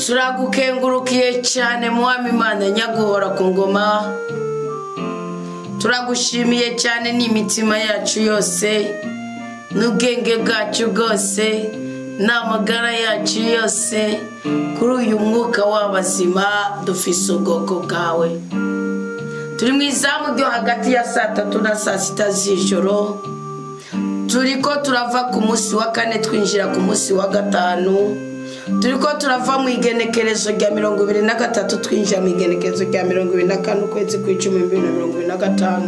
Turagukengurukiye cyane Mwami Imana nyaguhora ku ngoma. Turagushimiye cyane n'imitima yacu yose, n'ubwenge bwacu bwose, n'amagara yacu yose, kuri uyu mwuka w'abazima dufise ubwoko bwawe. Turi mu izamu ryo hagati ya saa 3 na saa 6 z'ijoro. Turiko turava ku munsi wa kane twinjira ku munsi wa gatanu. Turiko turava mu igenekerezo rya 23 twinjira mu igenekerezo rya 24 ukwezi kw'icumi 2025.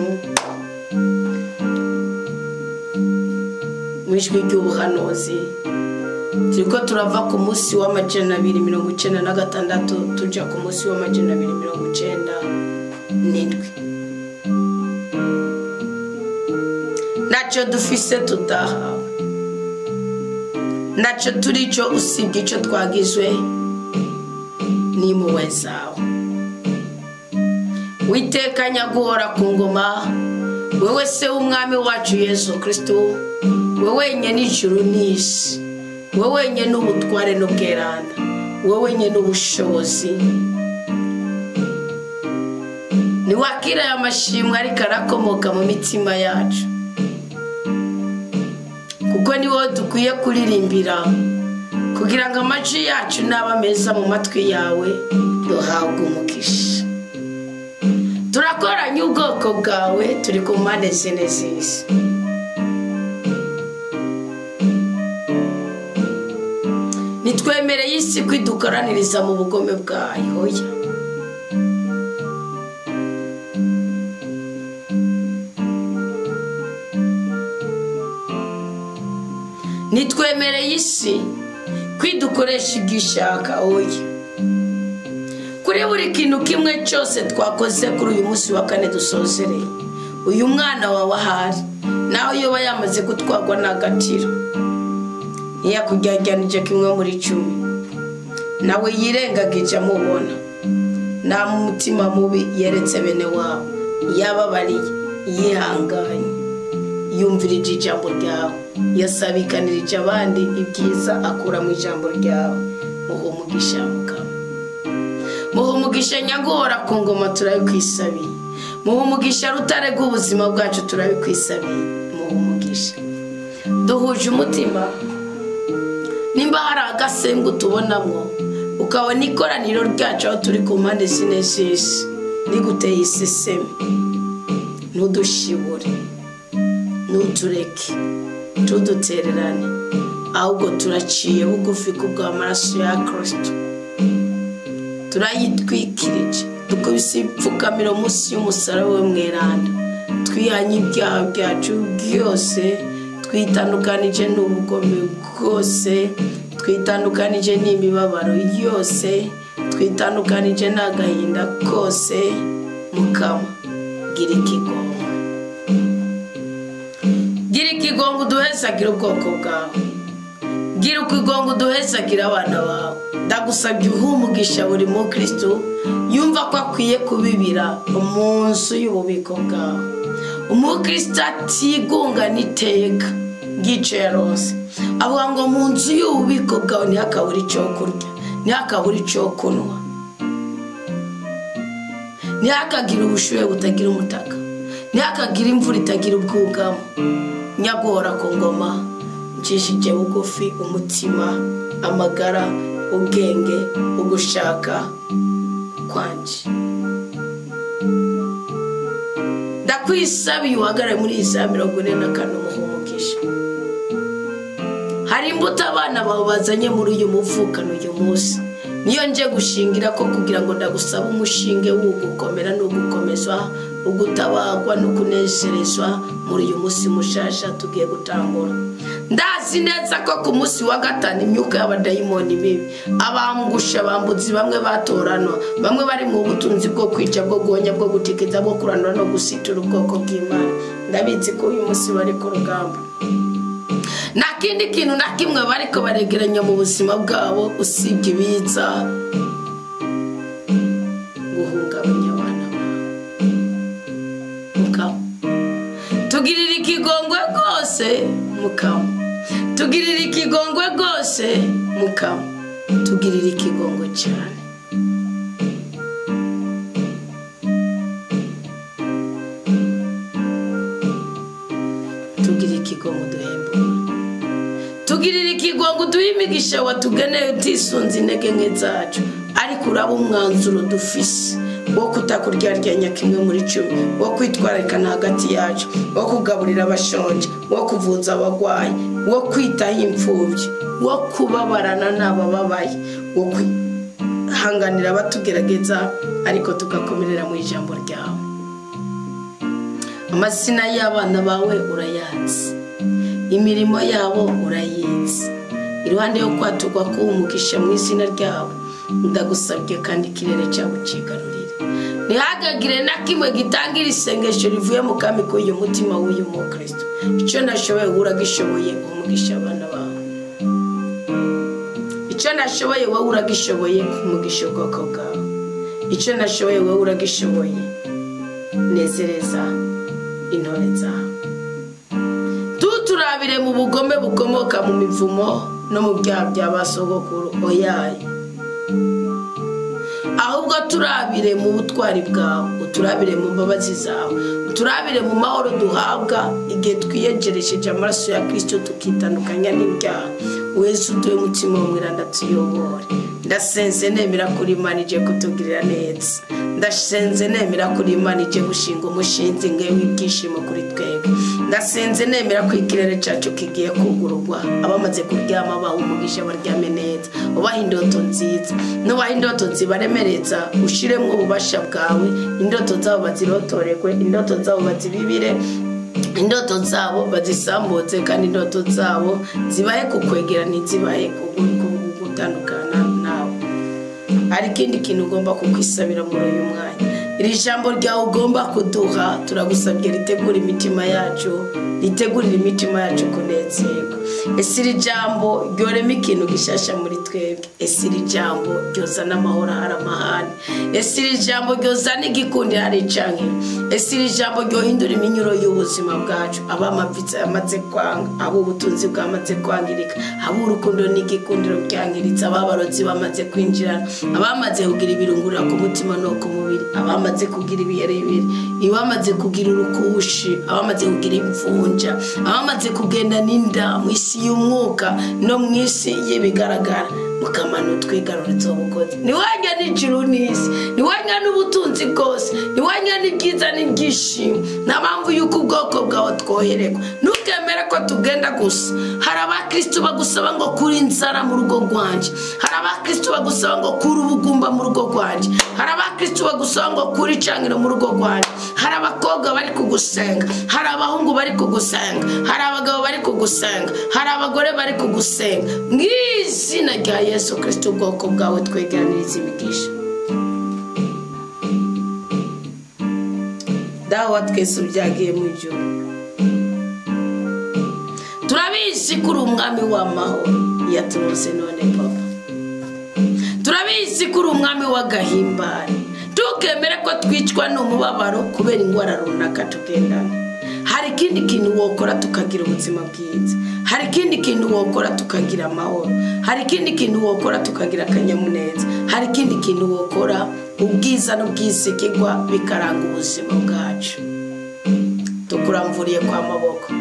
Mu ijwi ry'ubuhanuzi turiko turava ku munsi wa 296 tuja ku munsi wa 297. Ntacyo dufise tutahawe, ntacyo turi cyo usibye icyo twagizwe n'impuhwe zawe. Witeka nyaguhora ku ngoma, wewe se w'umwami wacu Yesu Kristo, wewe wenyine ijuru n'isi, wewe wenyine ubutware n'ubweranda, wewe wenyine ubushobozi. Niwakira aya mashimwe ariko arakomoka mu mitima yacu, kuko ni wowe dukwiye kuririmbira, kugira ngo amajwi yacu naba meza mu matwi yawe, duhabwe umugisha. Turakoranye ubwoko bwawe, turi ku mpande zine z'isi. Nitwemereye isi kwidukoraniriza mu bugome bwayo. Oya, nitwemereye isi kwidukoresha igishaka. Oya, kuri buri kintu kimwe cyose twakoze kuri uyu munsi wa kane dusozereye, uyu mwana wawe ahari naho yoba yamaze gutwarwa n'agatiro, ntiyakujyajyanije kimwe muri 10, nawe yirengagije amubona, nta mutima mubi yeretse bene wabo, yababariye, yihanganye, yumvirije ijambo ryawe, yasabikanirije abandi ibyiza akura mu ijambo ryawe. Muhe umugisha Mukama, muhe umugisha nyaguhora ku ngoma, turabikwisabiye. Muhe umugisha rutare rw'ubuzima bwacu, turabikwisabiye. Muhe umugisha duhuje umutima. Nimba hari agasengu tubonamwo, ukabona ikoraniro ryacu aho turi ku mpande zine z'isi riguteye iseseme, ntudushibure, ntutureke, tudutererane, ahubwo turaciye bugufi kubw'amaraso ya Kristo, turayitwikirije, dukubise ipfukamiro munsi y'umusaraba we mweranda, twihanye ibyaha byacu byose, twitandukanije n'ubugome bwose, twitandukanije n'imibabaro yose, twitandukanije n'agahinda kose. Mukama, gira ikigongwe, gira ikigongwe uduhezagira ubwoko bwawe, gira ikigongwe uduhezagira abana bawe. Ndagusabye uhe umugisha buri mukristo yumva ko akwiye kubibira mu nzu y'ububiko bwawe. Umukristo atigunga n'iteka ry'icyo yaronse, avuga ngo mu nzu y'ububiko bwawe ntihakabure icyo kurya, ntihakabure icyo kunywa, ntihakagire ubushyuhe butagira umutaka, ntihakagire imvura itagira ubwugamo. Nyaguhora ku ngoma, ncishije bugufi umutima, amagara, ubwenge, ugushaka kwanje. Ndakwisabiye uhagarare muri Yesaya 44 umuhe umugisha. Hari imbuto abana bawe bazanye muri uyu muvukano uyu munsi, niyo nje gushingira ko kugira ngo ndagusaba umushinge w'ugukomera n'ugukomezwa, ugutabagwa no kunezerezwa muri uyu munsi mushasha tugiye gutangura. Ndazi neza ko ku munsi wa gatanu imyuka y'abadayimoni mibi, abangusha, abambuzi bamwe batoranwa, bamwe bari mu butunzi bwo kwica, bwo guhonya, bwo gutikeza, bwo kurandura no gusitura ubwoko bw'Imana. Ndabizi ko uyu munsi bari ku rugamba, nta kindi kintu na kimwe bariko baregeranya mu buzima bwabo usibye ibiza guhungabanya abana bawe. Mukama, tugirire ikigongwe rwose. Mukama, tugirire ikigongwe rwose. Mukama, Tugirire ikigongo cyane. Tugirire ikigongo duhembure. Tugirire ikigongo duhe imigisha watugeneye utisunze intege nke zacu, ariko uraba umwanzuro dufise wo kutakuryaryanya kimwe muri 10, wo kwitwararikana hagati yacu, wo kugaburira abashonje, wo kuvuza abagwayi, wo kwitaho imfubyi, wo kubabarana n'abababaye, wo kwihanganira abatugerageza, ariko tugakomerera mu ijambo ryawe. Amazina y'abana bawe urayazi, imirimo yabo urayizi. Iruhande yo kwaturwa k'umugisha mu izina ryawe, ndagusabye kandi ikirere cyabo kigarurire. Ntihagagire na kimwe gitangira isengesho rivuye mu kami k'uyu mutima w'uyu mukristo. Icyo nashoboye uragishoboye, umugisha abana bawe. Icyo nashoboye wowe uragishoboye, umugisha ubwoko bwawe. Icyo nashoboye wowe uragishoboye, nezereza intore zawe. Tuturabire mu bugome bukomoka mu mivumo no mu byaha bya basogokuru, oyaye. Ahubwo turabire mu butwari bwawe, uturabire mu mbabazi zawe, uturabire mu mahoro duhabwa igihe twiyegeresheje amaraso ya Kristo tukitandukanya n'ibyaha. Wese uduhe umutima w'umwiranda tuyobore. Ndasenze nemera kuri Imana ije kutugirira neza. Ndasenze nemera kuri Imana ije gushinga umushinzi nge w'ibyishimo kuri twebwe. Ndasenze nemera ko ikirere cyacu kigiye kugururwa, abamaze kuryama baha umugisha baryame neza, ubaha indoto nziza, nubaha indoto zibaremeretsa, ushiremwo ububasha bwawe, indoto zabo bazirotoregwe, indoto zabo bazibibire, indoto zabo bazisambutse, kandi indoto zabo zibahe kukwegera ntizibahe gutandukana nawe. Hari ikindi kintu ugomba kukwisabira muri uyu mwanya. Iri jambo ryawe ugomba kuduha, turagusabye ritegura imitima yacu, ritegurira imitima yacu kunezerwa. Ese iri jambo ryorema ikintu gishasha muri twebwe? Ese iri jambo ryozana amahoro ahari amahane? Ese iri jambo ryozana igikundi hari icankiro? Ese iri jambo ryohindura iminyuro y'ubuzima bwacu? Abamavitse amaze kwanga, abo ubutunzi bwamaze kwangirika, abo urukundo n'igikundiro byangiritse, ababarotsi bamaze kwinjirana, abamaze kugira ibirungurira ku mutima no ku mubiri, abamaze kugira ibiherebere, abamaze kugira urukushi, abamaze kugira imvunja, abamaze kugenda n'inda mu isi y'umwuka no mu isi y'ibigaragara. Mukamano twigaruriza ubukozi. Niwanya n'ijuru n'isi, niwanya n'ubutunzi bwose, niwanya n'ibyiza n'ibyishimo. Nta mpamvu y'uko ubwoko bwawe twohererwa. Ntukemere ko tugenda gusa. Hari abakristo bagusaba ngo kuri inzara mu rugo rwanje, hari abakristo bagusaba ngo kuri ubugumba mu rugo rwanje, hari abakristo bagusaba ngo kuri icangiro mu rugo rwanje, hari abakobwa bari kugusenga, hari abahungu bari kugusenga, hari abagabo bari kugusenga, hari abagore bari kugusenga. Mu izina rya Yesu Kristo ubwoko bwawe twegeraniriza imigisha. Dawe twese ubyagiye mu ijuru, turabizi ko uri umwami w'amahoro yaturose none papa. Turabizi ko uri umwami w'agahimbare. Tukemere ko twicwa n'umubabaro kubera ingwara runaka tugendana. Hari ikindi kintu wokora tukagira ubuzima bwiza. Hari ikindi kintu wokora tukagira amahoro. Hari ikindi kintu wokora tukagira akanyamuneza. Hari ikindi kintu wokora ubwiza n'ubwisigirwa bikaranga ubuzima bwacu. Tukuramvuriye kwa maboko.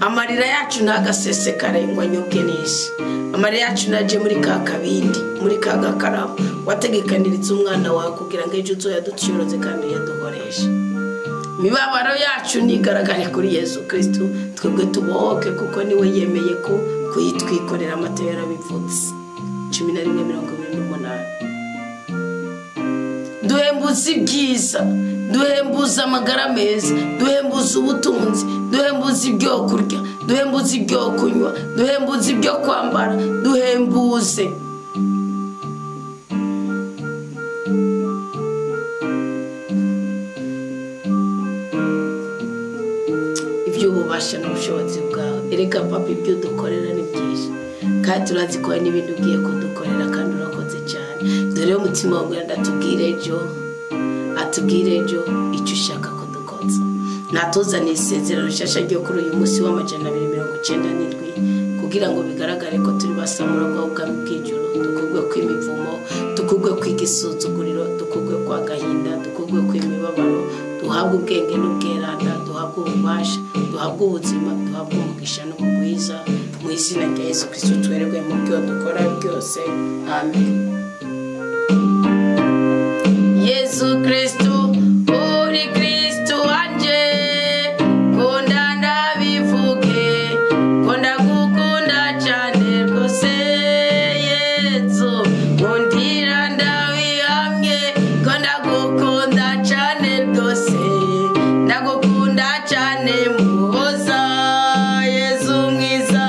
Amarira yacu ntagasesekare ngo anyobwe n'isi. Amarira yacu naje muri ka kabindi, muri ka gakarabo wategekaniritse umwana wawe kugira ngo ejo uzoyaducyoroze kandi uyaduhoreshe. Imibabaro yacu nigaragare kuri Yesu Kristo, twebwe tubohoke kuko niwe yemeye ko kuyitwikorera. Amatayo yarabivutse 11:28. Duhembuze ibyiza, duhembuze amagara meza, duhembuze ubutunzi, duhembuze ibyo kurya, duhembuze ibyo kunywa, duhembuze ibyo kwambara, duhembuze iby'ububasha n'ubushobozi bwawe. Erega papa, ibyo dukorera ni byinshi, kandi turazi ko hari n'ibindi ugiye kudukorera, kandi urakoze cyane. Dore umutima wawe ndatubwire ejo, atubwire ejo icyo ushaka kudukoza. Natuzaniye isezerano rishasha ryo kuri uyu munsi wa 297 Kugira ngo bigaragare ko turi basamura bw'ubwami bw'ijuru, dukugwe kw'imivumo, dukugwe kw'igisuzuguriro, dukugwe kwa gahinda, dukugwe kw'imibabaro, duhabwe ubwenge n'ubweranda, duhabwe ububasha, duhabwe ubuzima, duhabwe umugisha n'ubugwiza mu izina rya Yesu Kristo twererwe mu byo dukora byose. Amen. Yesu Kristo uri Kristo wanje, kunda ndabivuge, kunda gukunda cyane rwose. Yesu nkundira ndabihamye, kunda gukunda cyane rwose, ndagukunda cyane muhoza. Yesu mwiza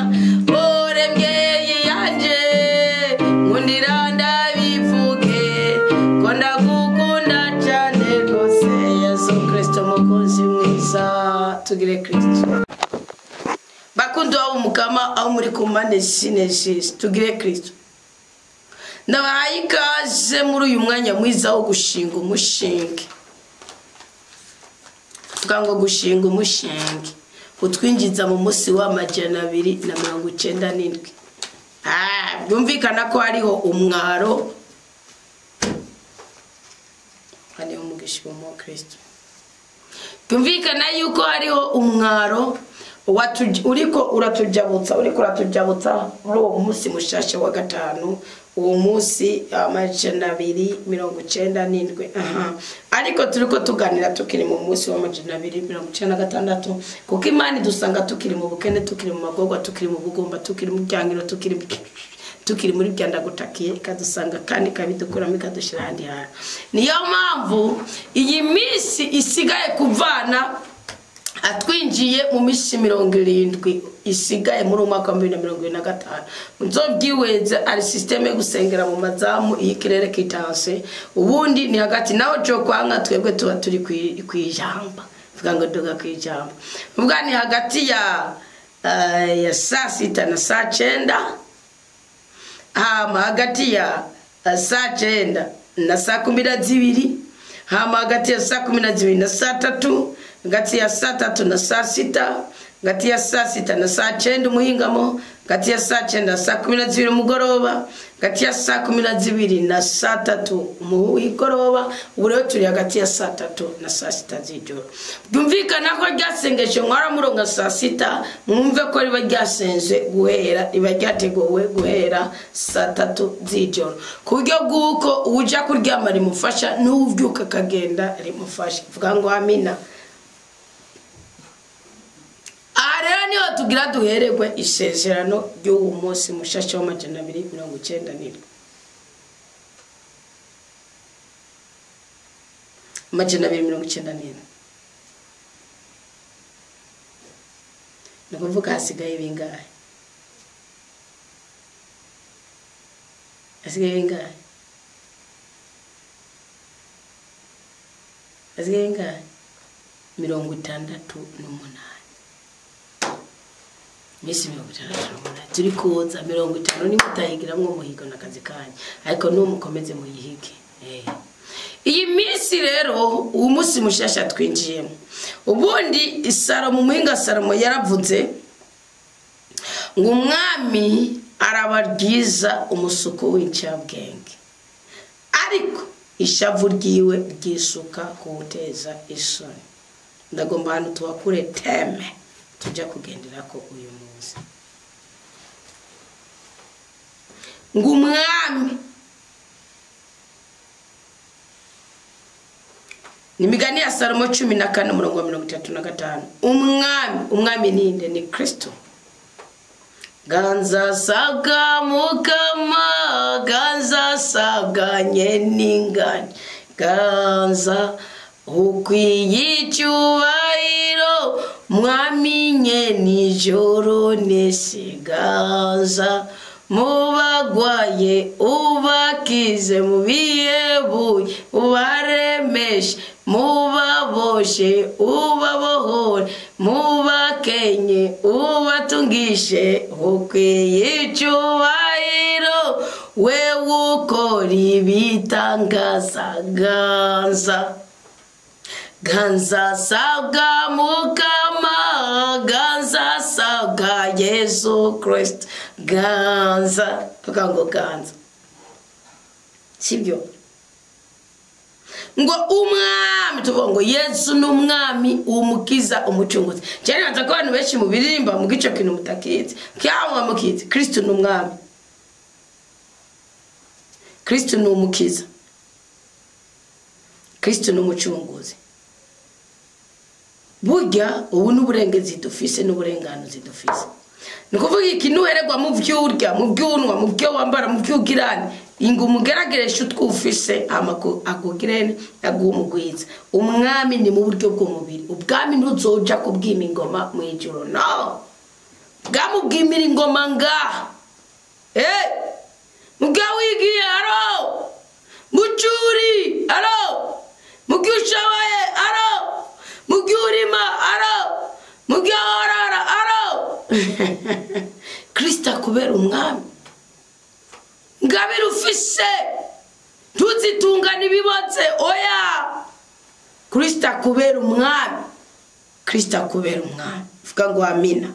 uremye yanje, nkundira ndabivuge, kunda gukunda cyane rwose. Yesu Kristo mukunzi mwiza, tugire Kristo. Bakundi wabo mukama aho muri ku mpande zine, tugire Kristo. Ndabahaye ikaze muri uyu mwanya mwiza wo gushinga umushinge. Tuvuga ngo gushinga umushinge utwinjiza mu munsi wa 297. Byumvikana ko hariho umwaro, hariho umugisha wa Kristo. Byumvikana yuko hariho umwaro uriko uratujabutsa, uriko uratujabutsa muri uwo munsi mushasha wa gatanu, uwo munsi 297. Aha, ariko turiko tuganira tukiri mu munsi wa 296, kuko Imana idusanga tukiri mu bukene, tukiri mu magorwa, tukiri mu bugumba, tukiri mu byangiro, tukiri muri byandagutakiye, ikadusanga kandi ikabidukuramo, ikadushyira ahandi hantu. Niyo mpamvu iyi minsi isigaye kuvana atwinjiye mu minsi 70 isigaye muri umwaka wa 2025, nzobyiweze ari système yo gusengera mu mazamu iyo ikirere kitanse. Ubundi ni hagati naho cyo kwanga, twebwe tuba turi kwijamba, vuga ngo duga kwijamba, vuga ni hagati ya saa 6 na saa 9, hama hagati ya saa 9 na saa 12, hama hagati ya saa 12 na saa 3, hagati ya saa 3 na saa 6, hagati ya saa 6 na saa 9 umuhingamo, hagati ya saa 9 na saa 12 umugoroba, hagati ya saa 12 na saa 3 umugoroba. Ubu rero turi hagati ya saa 3 na saa 6 z'ijoro. Byumvikana ko ryasengesho mwaramuronga saa 6, mwumve ko riba ryasenze guhera, riba ryateguwe guhera saa 3 z'ijoro, ku buryo bw'uko uja kuryama rimufasha, n'uvyuka akagenda rimufasha. Vuga ngo amina. Aha rero niho tugira duhererwe isezerano ry'uwo munsi mushasha wa 297. 297 ni ukuvuga hasigaye bingahe? Hasigaye bingahe? Hasigaye bingahe? 68. Minsi 68 turi kuza, 50 nimutahigiramwo umuhigo n'akazi kanyu, ariko n'umukomeze muyihige. Iyi minsi rero, uwo munsi mushasha twinjiyemo, ubundi Salomo, umuhinga Salomo yaravuze ngo umwami araba ryiza umusuko w'incabwenge, ariko ishavu ryiwe ryisuka kuwuteza isoni. Ndagomba hano tuhakure thème tujya kugenderako uyu munsi. Ngo umwami ni Imigani ya Salomo 14 umurongo wa 35. Umwami, umwami ninde? Ni Kristo. Ganza sabwa mukama, ganza sabwa nyeningani, ganza ukwiye icyubahiro, mwami nyenijoro n'isi, ganza mubagwaye ubakize, mubihebuye ubaremeshe, mubaboshe ubabohore, mubakenye ubatungishe, ukwiye icyubahiro, wewe ukora ibitangaza. Ganza, ganza sabwa mukama. Ganza saga Yesu Kristo ganza, tuvuga ngo ganza, sibyo? Ngo umwami, tuvuga ngo Yesu ni umwami, umukiza, umucunguzi. Cyane nza ko abantu benshi mubirimba mu gico kintu mutakizi cyangwa mukizi. Kristo ni umwami, Kristo ni umukiza, Kristo ni umucunguzi. Burya ubu n'uburenganzira dufise n'uburenganzira dufise. Ni kuvuga iki? Nuheregwa mu vyurya, mu vyunwa, mu vyo wambara, mu vyugirane, ingo umugerageresha utwufise amako akugirene agumugwiza. Umwami ni mu buryo bw'umubiri. Ubwami ntuzoja kubwima ingoma mu ijuru. No. Bwamubwimira ingoma ngaha. Mugawigiye aro. Mucuri aro. Mugyushawaye aro. Mugyurima aro. Mugyorara aro. Kristo akubera umwami. Ngabira ufise ntuzitungana ibibotse, oya. Kristo akubera umwami. Kristo akubera umwami. Vuga ngo amina.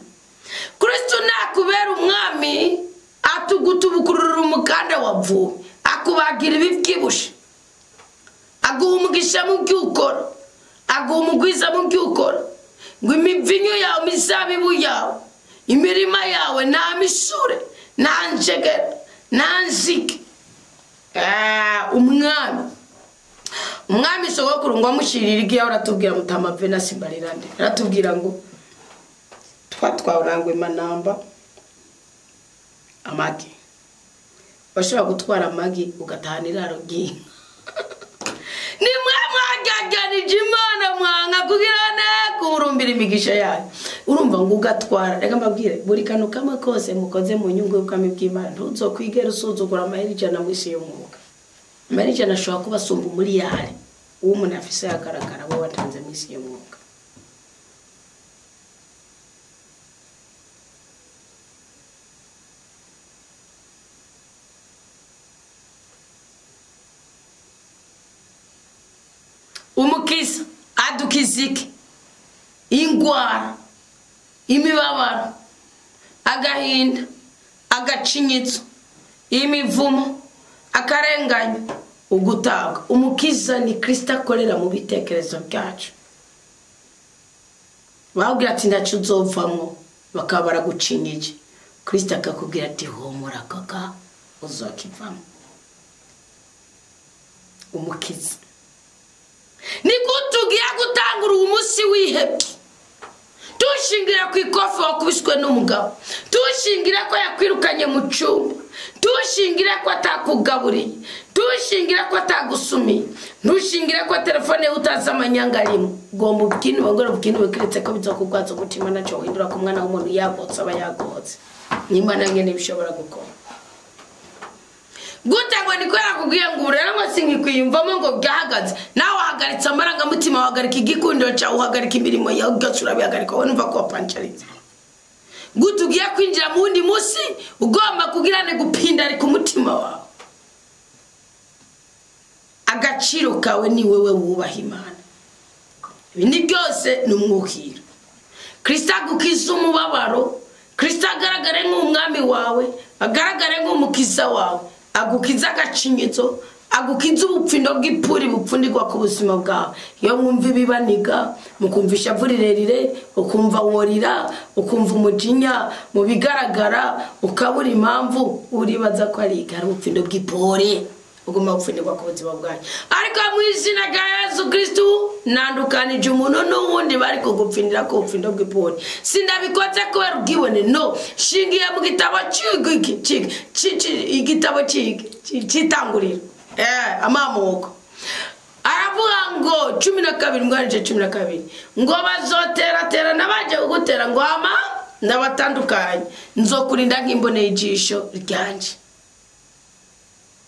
Kristo nakubera umwami atugutubukurura umukanda wa vuba, akubagira ibivyibushe, aguha umugisha mu by'ukora, aguha umugwiza mu by'ukora, ngo imivinyo yawe, imizabibu yawe, imirima yawe nta misure, nta njegera, nta nzige. Umwami, umwami sogokuru ngo amushirire igihe aratubwira mutama Venus Mbarirande, aratubwira ngo twatwarangwe manamba amagi. Bashobora gutwara amagi ugatahana iraro ry'inka. Ni mwe mwagyaganije Imana mwanga kugira ne kurumbira imigisha yayo. Urumva ngo ugatwara, reka mbabwire, buri kantu kamwe kose mukoze mu nyungu y'ubwami bw'Imana ntuzokwigera usuzugura amahera 100 mu isi y'umwuka. Amahera 100 ashobora kuba asumba umuriyari uwo umuntu afise yagaragara bo watanze mu isi y'umwuka. Umukiza adukizike ingwara, imibabaro, agahinda, agacinyitso, imivumo, akarenganya, ugutabwa. Umukiza ni Kristo akorera mu bitekerezo byacu. Babwira ati ndacu uzovamwo, bakaba baragucinyije. Kristo akakubwira ati humura kaka uzokivamo. Umukiza ni gutugiye gutangura umunsi wihebye. Tushingira ku ikofi wakubiswe n'umugabo, tushingira ko yakwirukanye mu cyumba, tushingira ko atakugaburiye, tushingira ko atagusumiye, ntushingira ko telefone utazi amanyanga arimo. Ugomba ubwinube, ngoro ubwinube keretse ko bizokugwaza umutima nacyo uhindura ku mwana w'umuntu yagotse aba yagotse. N'Imana nyene bishobora gukora. Gute ngo niko yakubwiye ngo rero ngo sinkikwiyumvamo ngo byahagaze. Nawe wahagaritse amarangamutima, wahagarika igikundiro cyawe, uhagarika imirimo yawe, byose urabihagarika, wowe numva ko wapancaritse. Gute ugiye kwinjira mu wundi munsi ugomba kugirane gupindarika umutima wawe. Agaciro kawe ni wewe wubaha Imana. Ibindi byose ni umwukiro. Kristo agukiza umubabaro, Kristo agaragare nk'umwami wawe, agaragare nk'umukiza wawe, agukiza agacinyitso, agukiza ubupfindo bw'ipuri bupfundirwa ku buzima bwawe. Iyo mwumva ibibaniga, mukumva ishavu rirerire, ukumva worira, ukumva umujinya mu bigaragara, ukabura impamvu, uribaza ko ari igara ubupfindo bw'ipuri ugomba gupfundirwa ku buzima bwawe. Ariko mu izina rya Yesu Kristo nandukanije umuntu n'uwundi bari kugupfindira ku bupfindo bw'ipuri. Sindabikoze kubera ubwibone, no. Shingiye mu gitabo igitabo cy'itanguriro. Amamoko. Aravuga ngo 12 mwanije 12 ngo bazotera nabaje kugutera ngo ama ndabatandukanye, nzokurinda nk'imbone y'ijisho ryanje.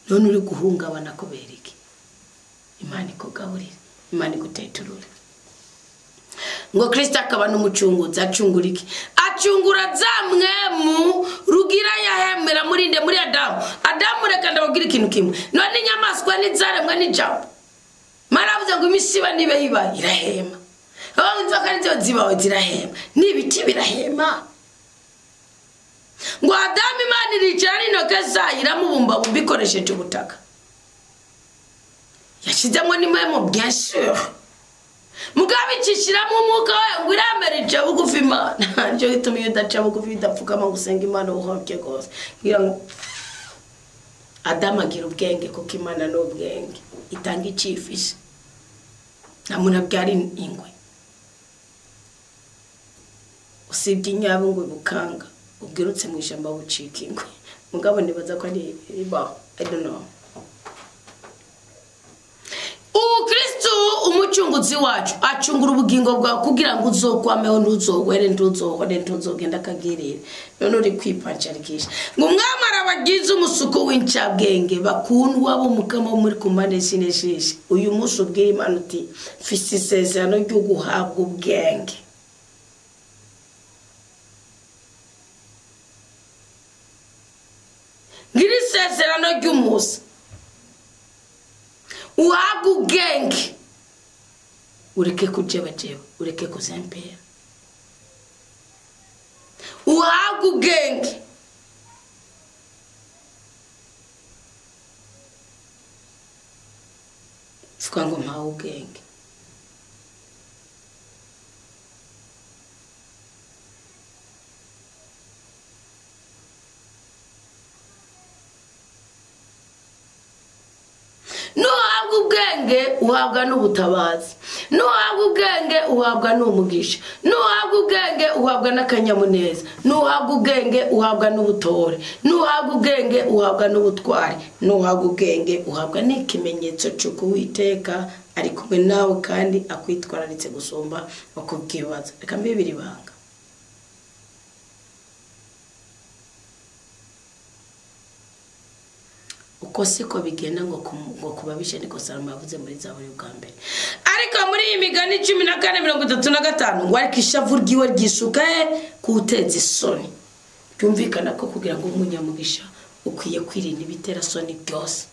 None uri guhungabana kubera iki? Imana ikugaburira, Imana iguteturura. Ngo Kristo akaba n'umucunguzi, acungura iki? Acungura za mwemu rugira yahemera murinde muri Adamu. Adamu reka ndababwira ikintu kimwe. None inyamaswa n'izaremwe n'ijambo. Maravuze ngo imisiba nibe iba irahema. Aho inzoka nizo zibaho zirahema, n'ibiti birahema. Ngo Adamu Imana iricara n'intoke zayo iramubumbabumba ikoresheje ubutaka. Yashizemo n'impwemu bien sûr. Mugabo icishiramo umwuka wayo ngo iramera ica bugufi Imana. Nico gituma iyo udaca bugufi udapfukama ngo usenge Imana uhombye rwose. Ngira ngo Adamu agira ubwenge kuko Imana ni ubwenge. Itanga icifishe. Nta muntu abyara ingwe. Usibye inyabungwe bukanga ubwirutse mu ishyamba bucika ingwe. Mugabo nibaza ko ari ibaho. I don't know. Kristo umucunguzi wacu acungura ubugingo bwawe kugira ngo uzokwameho ntuzogwere ntuzohore ntuzogenda akagirire. None uri kwipancarikisha ngo umwami arabagize umusuko w'incabwenge bakundwa b'umukama muri kumane sineshishe. Uyu munsi ubwira Imana uti mfise isezerano ryo guhabwa ubwenge. Ngira isezerano ry'umunsi uhabwa ubwenge, ureke kujebajeba, ureke kuzempera. Uhabwa ubwenge. Vuga ngo mpawe ubwenge. Nuhabwa ubwenge uhabwa n'ubutabazi. Nuhabwa ubwenge uhabwa n'umugisha. Nuhabwa ubwenge uhabwa n'akanyamuneza. Nuhabwa ubwenge uhabwa n'ubutore. Nuhabwa ubwenge uhabwa n'ubutwari. Nuhabwa ubwenge uhabwa n'ikimenyetso cy'uko Uwiteka ari kumwe nawe kandi akwitwararitse gusumba ukubwibaza. Reka mbibiri ibanga. Uko siko bigenda ngo kubabisha niko Salomo yavuze muri Zaburi bwa mbere. Ariko muri iyi migani 14:35 ngo ariko ishavu ryiwe ryisuka kuteza isoni. Byumvikana ko kugira ngo umunyamugisha ukwiye kwirinda ibitera soni byose.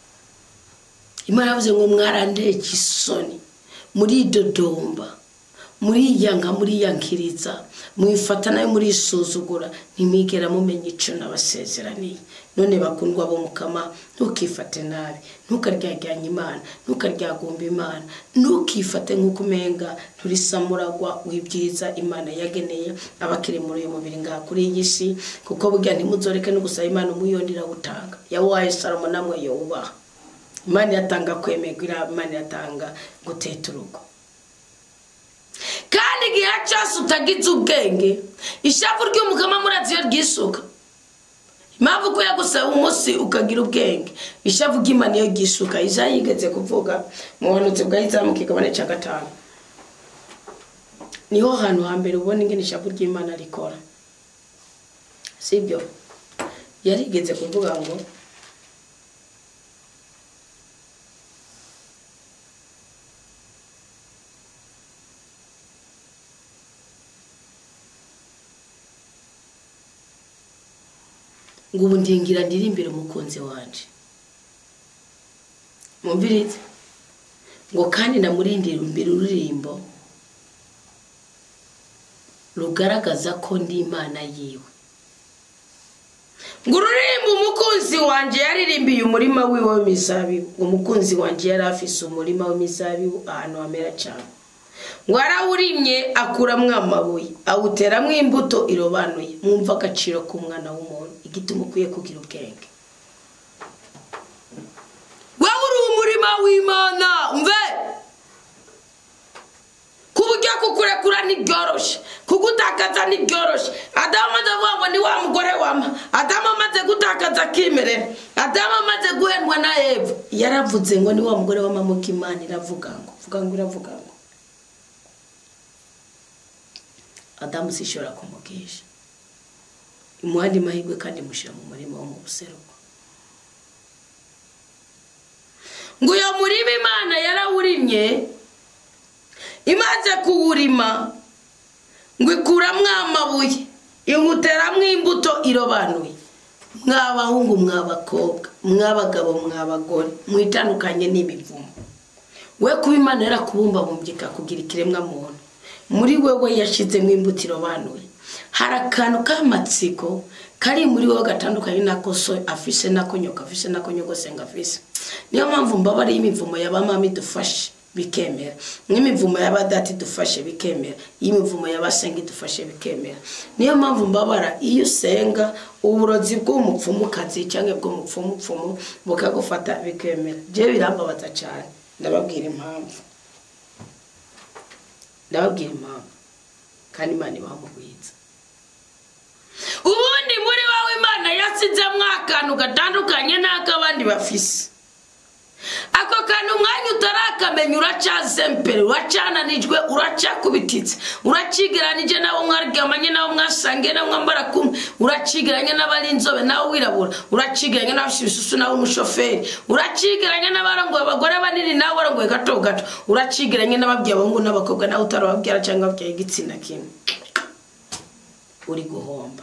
Imana yavuze ngo mwarandeke isoni muri dodomba, muri yanga, muri yankiriza, mwifata nayo muri isuzugura, ntimigera mumenya ico nabasezeraniye. None bakundwa bo mukama, ntukifate nabi, ntukaryaganya Imana, ntukaryagumba Imana, ntukifate nk'uko umenga nturisamuragwa w'ibyiza Imana yageneye abakiri muri uyu mubiri ngaha kuri iyi si, kuko burya ntimuzoreke no gusaba Imana umuyondira gutanga. Yawaye Salomo namwe yowubaha. Imana yatanga kwemerwa, Imana yatanga guteta urugo. Kandi igihe cyose utagize ubwenge, ishavu ry'umukama murazi iyo ryisuka. Impamvu ko yagusaba umunsi ukagira ubwenge, ishavu ry'Imana iyo ryisuka. Izayi yigeze kuvuga mu buhanuzi bwa Izayi mu kigabane cya 5. Niho hantu hambere ubona ingene ishavu ry'Imana rikora. Sibyo? Yarigeze kuvuga ngo ngo ubu ndingira ndirimbire umukunzi wanje. Mumvirize ngo kandi namurindira imbere ururimbo rugaragaza ko ndi Imana yiwe. Ngo ururimbo umukunzi wanje yaririmbiye umurima wiwe w'imizabibu. Umukunzi wanje yari afise umurima w'imizabibu ahantu hamera cyane. Ngo arawurimye akuramwo amabuye, awuteramwo imbuto irobanuye. Mwumva agaciro k'umwana w'umuntu, igituma ukwiye kugira ubwenge. Wewe uri umurima w'Imana, umve kuburyo kukurekura ntibyoroshe, kugutakaza ntibyoroshe. Adamu amaze kuvuga ngo ni wa mugore wama. Adamu amaze gutakaza akimerera. Adamu amaze guhendwa na Eva, yaravuze ngo ni wa mugore wama. Muko Imana iravuga ngo, vuga ngo iravuga ngo Adamu sishobora kumugisha. Imuhandi mahirwe kandi mushira mu murima wo mu buseruko. Ngo uyo murima Imana yarawurimye, imaze kuwurima ngo ikuramwo amabuye, iwuteramwo imbuto irobanuye. Mw'abahungu, mw'abakobwa, mw'abagabo, mw'abagore, mwitandukanye n'imivumo. We kuba Imana yarakubumbabumbye ikakugira ikiremwa muntu, Muri wewe yashizemo imbuto irobanuye. Hari akantu k'amatsiko kari muri wowe gatandukanye nako so afise, nako nyoka afise, nako nyogosenga afise. Niyo mpamvu mbabare y'imivumo y'abamama idufashe bikemera, n'imivumo y'abadati idufashe bikemera, y'imivumo y'abasenga idufashe bikemera. Niyo mpamvu mbabara iyo usenga uburozi bw'umupfumukazi cyangwa bw'umupfumupfumu bukagufata bikemera. Je birambabaza cyane, ndababwira impamvu. Ndababwira impamvu kandi Imana ibaha umugwiza. Ubundi muri wawe Imana yasizemwo akantu gatandukanye n'ak'abandi bafise. Ako kantu umwanya utarakamenya uracazempere, uracananijwe, uracakubititse, uracigeranije nabo mwaryamanye, nabo mwasangiye, nabo mwambara kumwe, uracigeranye n'abari inzobe nawe wirabura, uracigeranye n'abafise ibisusu nawe umushoferi, uracigeranye n'abarongoye abagore banini nawe warongoye gato gato, uracigeranye n'ababwiye abahungu n'abakobwa nawe utarababwira cyangwa babwiye igitsina kimwe. Uri guhomba.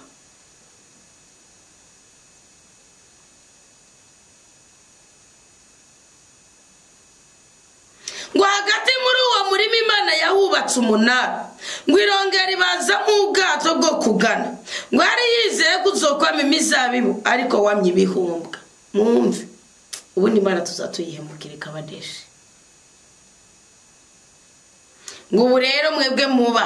Ngo hagati muri uwo murima Imana yahubatse umunara, ngo irongera ibaza mu bwato bwo kugana, ngo yari yizeye kuzokwama imizabibu ariko wamye ibihumbwa. Mwumve, ubundi Imana tuzatuyihemukira ikabadeshe. Ngo ubu rero mwebwe muba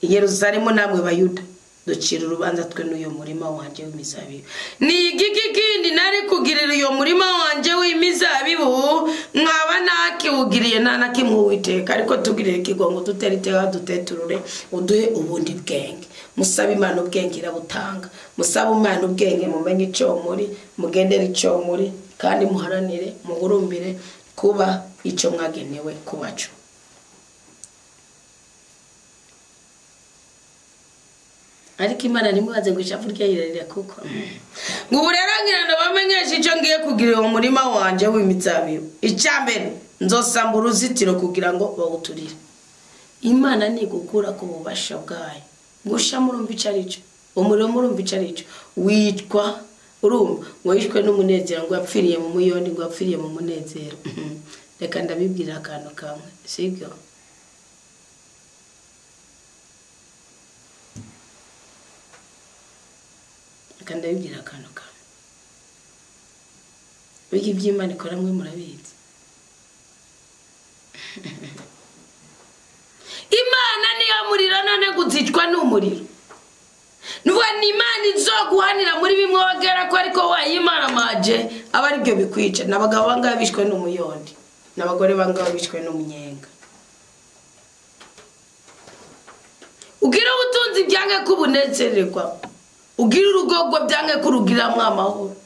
i Yerusalemu namwe Bayuda, ducira urubanza twe n'uyo murima wanje w'imizabibu. Ni igiki kindi nari kugirira uyo murima wanje w'imizabibu nkaba nakiwugiriye nta na kimwe Uwiteka, ariko tugirire ikigongo, dutere iteka, duteturure, uduhe ubundi bwenge. Musabe Imana ubwenge irabutanga. Musabe Imana ubwenge, mumenye icyo muri, mugendere icyo muri, kandi muharanire, muhurumbire kuba icyo mwagenewe kubaco. Ariko Imana ntimubaze ngo ishavu ryayirarira kuko. Ngo ubu rero ngira ngo bamenyeshe icyo ngiye kugira uwo murima wanje w'imizabibu. Icya mbere nzosamba uruzitiro kugira ngo bawuturire. Imana nigukura ku bubasha bwayo. Ngusha murumva ico ari cyo, umuriro murumva ico ari cyo. Witwa urumva ngo yishwe n'umunezero, ngo yapfiriye mu muyondi, ngo yapfiriye mu munezero. Reka ndabibwira akantu kamwe, sibyo? Reka ndabibwira akantu kamwe. Burya iby'Imana ikora mwe murabizi. Imana niyo muriro none guzicwa n'umuriro. Nuvuga ni Imana izoguhanira muri bimwe wagera ko ariko wayimara maje aba ari byo bikwica. N'abagabo bangahe bishwe n'umuyondi, n'abagore bangahe bishwe n'umunyenga. Ugira ubutunzi byange kubunezererwa, ugira urugo byange kurugiramwo amahoro,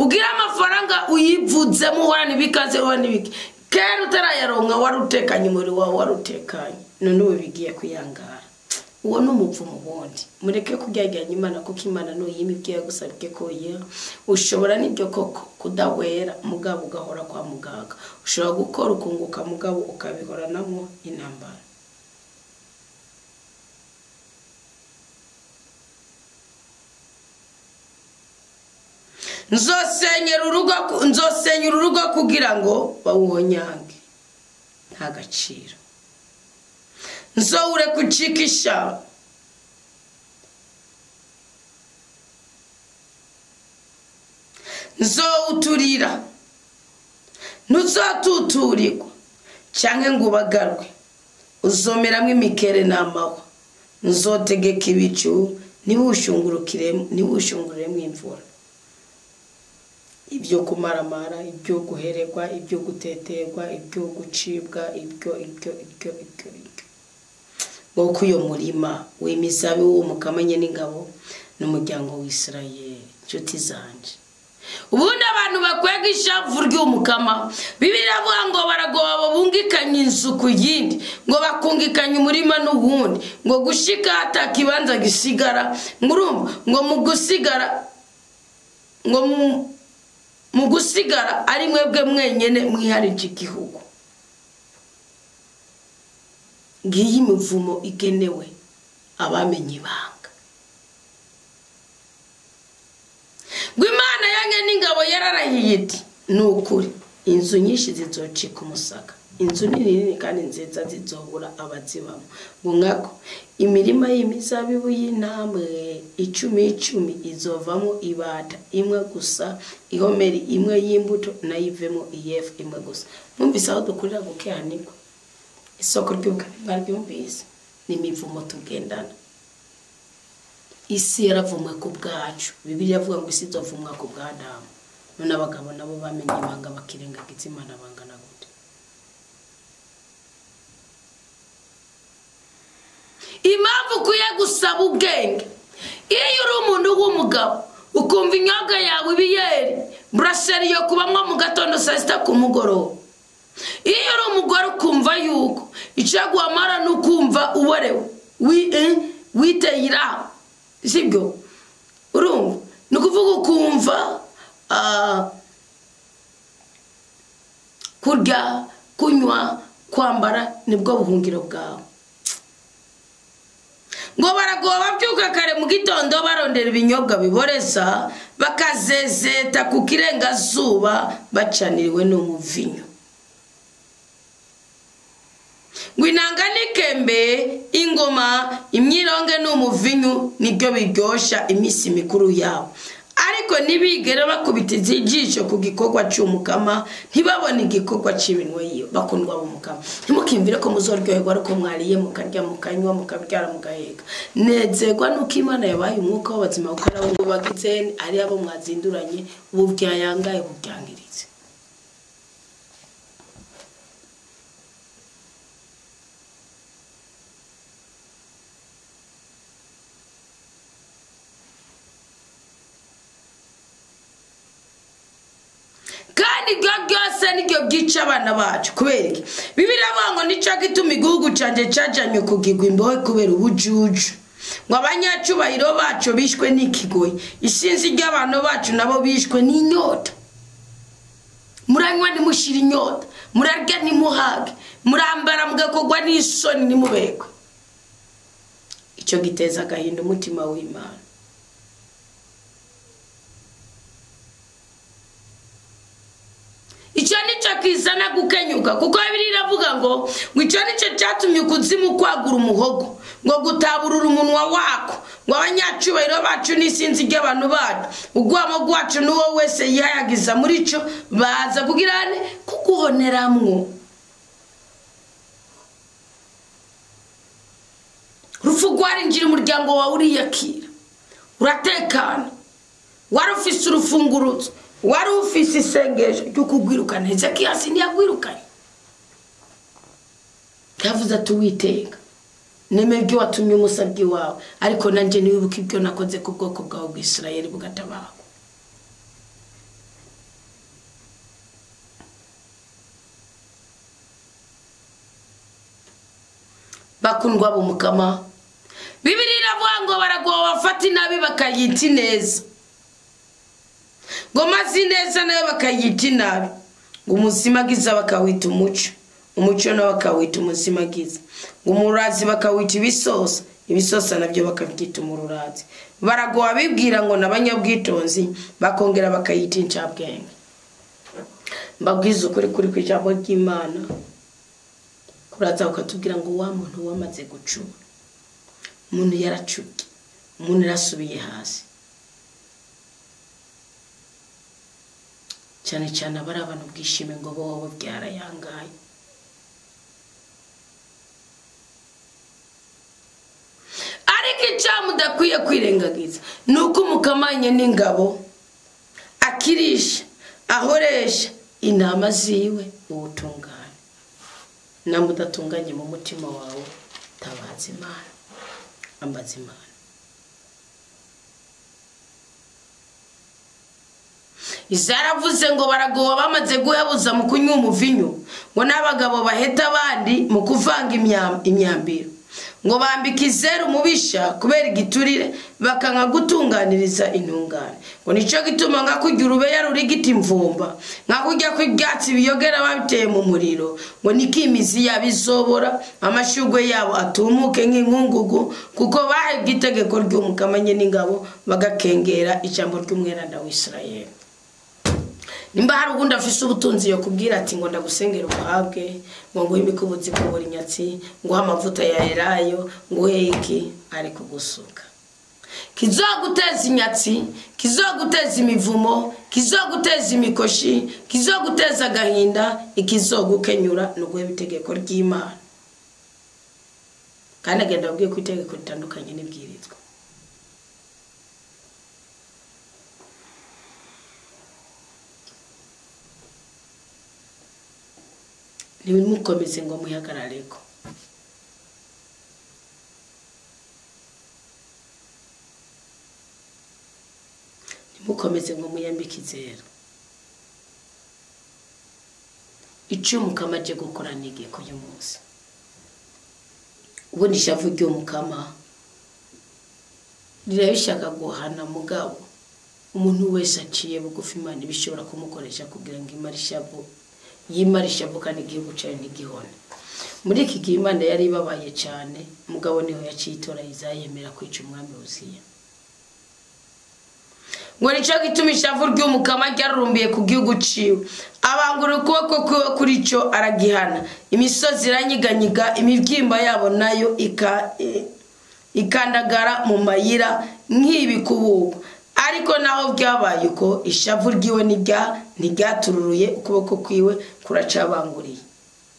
ugira amafaranga uyivudzemo uhorana ibikaze uhorana ibiki. Kera utarayaronka wari utekanye, umubiri wawe wari utekanye, none ubu bigiye kuyangara. Uwo ni umupfumu wundi. Mureke kuryagiranya Imana kuko Imana nuyima ibyo yagusabye ko uyiha. Ushobora n'ibyo koko kudahwera mugabo ugahora kwa muganga, ushobora gukora ukunguka mugabo ukabihoranamwo intambara. Nzosenyera urugo kugira ngo bawuhonyange nta gaciro. Nzowure kucikisha nzowuturira, ntuzatuturirwa canke ngo ubagarwe, uzomeramwo imikere n'amahwa. Nzotegeka ibicu ntibushungururemwo imvura. Ibyo kumaramara, ibyo guheregwa, ibyo guteterwa, ibyo gucibwa, ibyo ibyo ibyo ibyo ibyo. Nk'uko uyo murima w'imizabibu w'umukamanye n'ingabo n'umuryango w'Isirayeli. Nshuti zanje, ubundi abantu bakwega ishavu ry'umukama, Bibiliya iravuga ngo baragoba bungikanye inzu ku yindi, ngo bakungikanye umurima n'uwundi, ngo gushika hatakibanza gisigara, ngurumva ngo mu gusigara, ngo mu gusigara ari mwebwe mwenyene mwiharije igihugu. Ngiyi imivumo igenewe abamenye ibanga. Ngo Imana yange n'ingabo yararahiye iti ni ukuri inzu nyinshi zizocika umusaka. Inzu nini nini kandi nziza zizobura abazibamo. Ngo nkako imirima y'imizabibu y'intambwe 10 izovamo ibata imwe gusa, ihomeri imwe y'imbuto nayo ivemo iyefu imwe gusa. Mwumvise aho dukurira gukehanirwa? Isoko ry'ubukene mwaryumvise? Ni imivumo tugendana. Isi yaravumwe ku bwacu. Bibiliya ivuga ngo isi izovumwa ku bwa Adamu. None abagabo nabo bamenye ibanga bakirengagiza Imana bangana gute? Impamvu ukwiye gusaba ubwenge, iyo uri umuntu w'umugabo ukumva inyoga yawe ibiyeri buraseri yo kubamwa mu gatondo saa sita ku mugoroba, iyo uri umugore ukumva yuko icyaguhamara ni ukumva uborewe witeye iraha, sibyo? Urumva ni ukuvuga ukumva kurya, kunywa, kwambara nibwo buhungiro bwawe. Ngo baragoba babyuka kare mu gitondo barondera ibinyobwa biboreza, bakazezeta ku kirengazuba bacaniriwe n'umuvinyo. Ngo inanga n'ikembe, ingoma, imyironge n'umuvinyu nibyo biryosha iminsi mikuru yabo. Ariko ntibigere bakubita ijisho ku gikorwa cy'umukama, ntibabone igikorwa cy'iminwe yiwe. Bakundwa b'umukama, ntimukiyumvire ko muzoryoherwa ariko mwariye mukarya mukanywa mukabyara mugaheka. Nezerwa nuko Imana yabaye umwuka w'abazima, kuko ari abo bagize, ari abo mwazinduranye, ubu byayangaye bubyangiritse. Kandi ibyo byose nibyo byica abana bacu. Kubera iki? Bibiliya ivuga ngo nicyo gituma igihugu cyanjye cyajyanywe kugirwa imbohe kubera ubujuju, ngo abanyacyubahiro bacu bishwe n'ikigoyi, isinzi ry'abantu bacu nabo bishwe n'inyota. Muranywa ntimushire inyota, murarya ntimuhage, murambara mugakorwa n'isoni ntimubekwe. Icyo giteza agahinda umutima w'Imana. Icyo nicyo kizana gukenyuka, kuko Bibiliya iravuga ngo icyo nicyo cyatumye ukuzimu kwagura umuhogo, ngo gutaburura umunwa wako, ngo abanyacyubahiro bacu n'isinzi ry'abantu bacu, ugwamo gwacu n'uwo wese yihayagiza muri cyo baza kugirane kuguhoneramwo. Urupfu rwarinjira umuryango wawe uriyakira, uratekana, wari ufise urufunguruzo, wari ufise isengesho ryo kugwirukana. Hezekiyasi ntiyagwirukanye, yavuze ati Uwiteka, nemeye ibyo watumye umusabyi wawe, ariko nanjye ntiwibuke ibyo nakoze ku bwoko bwawe bw'Isirayeli bugatabarwa. Bakundwa b'umukama, Bibiliya iravuga ngo baragoba bafata inabi bakayita ineza, ngo maze ineza nayo bakayita inabi, ngo umuzimagiza bakawita umuco, umuco nawo bakawita umuzimagiza, ngo umurazi bakawita ibisosa, ibisosa nabyo bakabyita umururazi. Baragoba bibwira ngo n'abanyabwitonzi, bakongera bakayita incabwenge. Mbabwiza ukuri kuri ku ijambo ry'Imana, kuraza ukatubwira ngo wa muntu wamaze gucura, umuntu yaracubye, umuntu yarasubiye hasi. Cyane cyane abari abantu bwishime ngo bo byarayangaye. Ariko icyaha mudakwiye kwirengagiza ni uko umukamanye n'ingabo akirisha ahoresha intama ziwe ubutungane. Namwe udatunganye mu mutima wawe, tabaza Imana, ambaza Imana. Izaravuze ngo baragoba bamaze guhebuza mu kunywa umuvinyu, ngo n'abagabo baheta abandi mu kuvanga imyambiro, ngo bambika izeru umubisha kubera igiturire, bakanka gutunganiriza intungane. Ngo nicyo gituma nka kurya urubeya rurigita imvumba, nka kurya kw'ibyatsi biyogera babiteye mu muriro, ngo niko imizi yabo izobora, amashugwe yabo atumuke nk'inkungugu, kuko bahebwe itegeko ry'Umukama n'ingabo, bagakengera ijambo ry'umweranda w'Isirayeli. Nimba hari ubundi afise ubutunzi yo kubwira ati ngo ndagusengera ubuhabwe, ngo nguhe imikubuzi kubura inyatsi, nguhe amavuta ya elayo, nguhe iki, ari kugusuka. Kizoguteza inyatsi, kizoguteza imivumo, kizoguteza imikoshi, kizoguteza agahinda, ikizogukenyura no guheba itegeko ry'Imana. Kandi agenda abwiye ko itegeko ritandukanye n'ibwirizwa. Ntimukomeze ngo muhagarareko. Ntimukomeze ngo muyambike izero. Icyo Umukama aje gukora n'igihe uyu munsi. Ubundi ishavu ry'Umukama rirabishaka guhana mugabo. Umuntu wese aciye bugufi Imana ibishobora kumukoresha kugira ngo imare ishavu. Yimara ishavu kandi igihugu cyayo ntigihone. Muri iki gihe Imana yari ibabaye cyane, mugabo niho yaciye itora Yesaya yemera kwica umwami Uziya. Ngo nicyo gituma ishavu ry'Umukama ryarurumbiye ku gihugu ciwe, abangura ukuboko kwiwe kuri cyo aragihana. Imisozi iranyiganyiga, imibyimba yabo nayo ikandagara mu mayira nk'ibikubuko. Ariko naho byabaye uko, ishavu ryiwe ntiryatururuye, ukuboko kwiwe kuracabanguriye.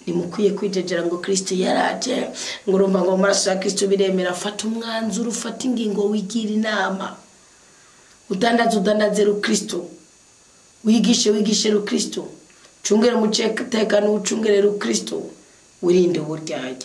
Nimukwiye kwijejera ngo Kristo yaraje, ngo urumva ngo amaraso ya Kristo biremera. Fata umwanzuro, ufata ingingo, wigira inama. Udandaze udandaze Kristo, wigishe wigishe Kristo, ucungere umutekano, ucungere Kristo, wirinde uburyarya.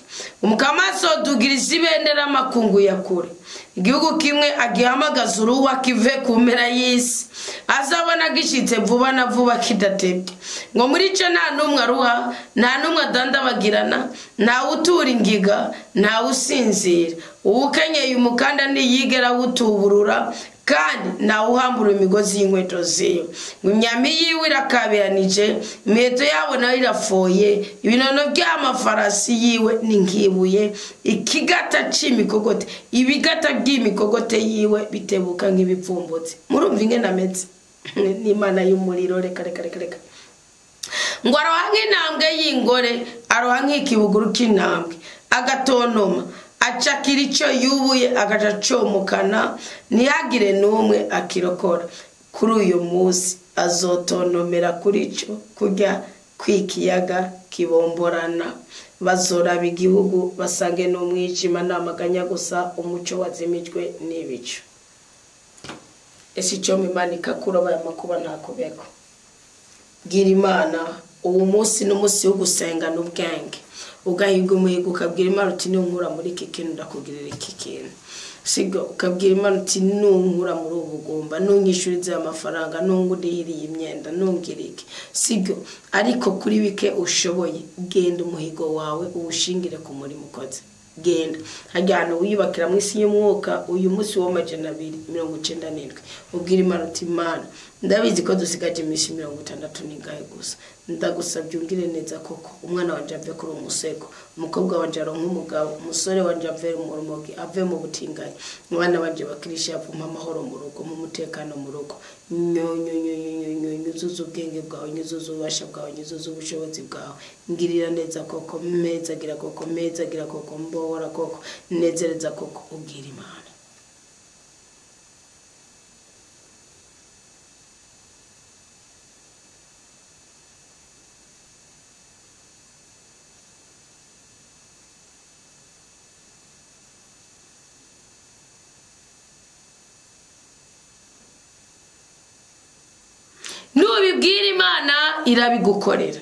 Umukama azodugiriza ibendera amakungu ya kure, igihugu kimwe agihamagaza uruwa kive ku mpera y'isi, azabona gishitse vuba na vuba kidatebye. Ngo muri cyo nta n'umwe aruha, nta n'umwe adandabagirana, nta utura ingiga, nta usinzira. Uwukenyeye umukanda ntiyigera awutuburura, kandi ntawuhambura imigozi y'inkweto ziwe. Ngo imyambi yiwe irakabiranije, imiheto yabo nayo irafoye, ibinono by'amafarasi yiwe ni nk'ibuye, ikigata c'imikogote, ibigata by'imikogote yiwe bitebuka nk'ibipfumbutse. Murumva ingene ameze? N'Imana y'umuriro. Reka reka reka reka. Ngo aroha nk'intambwe y'ingore, aroha nk'ikibuguru c'intambwe, agatonoma, acakira icyo yubuye, agaca acomokana, ntihagire n'umwe akirokora. Kuri uyu munsi azotonomera kuri cyo kurya kw'ikiyaga kibomborana. Bazoraba igihugu basange n'umwijima n'amaganya gusa, umuco wazimijwe n'ibicu. Ese icyo Imana ikakuroba aya makuba ntakubeko. Bwira Imana uwo munsi n'umunsi wo gusenga n'ubwenge, ugahiga umuhigo, ukabwira Imana uti nunkura muri iki kintu ndakugirira iki kintu. Sigo ukabwira Imana uti nunkura muri ubu bugumba, nunyishurize amafaranga, nunguririye imyenda, nungira iki. Sigo ariko kuri bike ushoboye, genda umuhigo wawe uwushingire ku murimo ukoze. Genda hajya ahantu wiyubakira mu isi y'umwuka. Uyu munsi wa 297 ubwira Imana uti Imana ndabizi ko dusigaje iminsi 60 n'ingahe gusa, ndagusabye ungire neza koko, umwana wanje ave kuri umusego, umukobwa wanje aronke umugabo, umusore wanje ave mu rumogi, ave mu butinganyi, umwana wanje bakirisha avuma amahoro mu rugo, mu mutekano mu rugo. Nyuzuza ubwenge bwawe, nyuzuza ububasha bwawe, nyuzuza ubushobozi bwawe, ngirira neza koko, mpezagira koko, mpezagira koko, mbohora koko, nezereza koko. Ubwira Imana. Nubibwira Imana irabigukorera.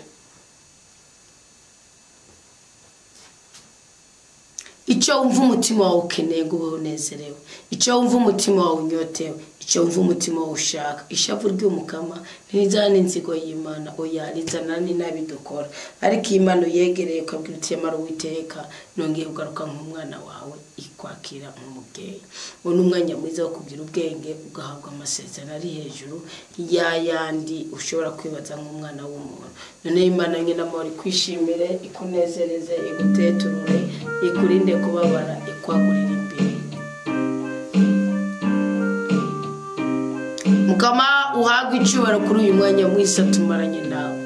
Icyo wumva umutima wawe ukeneye ngo ube unezerewe, icyo wumva umutima wawe unyotewe, icyo wumva umutima wawe ushaka. Ishavu ry'Umukama ntirizana inzigo y'Imana, oya, rizana n'inabi dukora. Ariko iyo Imana uyegereye ukabwira uti yamara Uwiteka, nongeye kugaruka nk'umwana wawe, ikwakira nk'umubyeyi. Uwo ni umwanya mwiza wo kugira ubwenge, ugahabwa amasezerano ari hejuru y'ayandi ushobora kwibaza nk'umwana w'umuntu. None Imana nyine amahoro ikwishimire, ikunezereze, iguteturure, ikurinde kubabara, ikwagurire imbere. Mukama Uhabwe icyubahiro kuri uyu mwanya mwiza tumaranye nawe.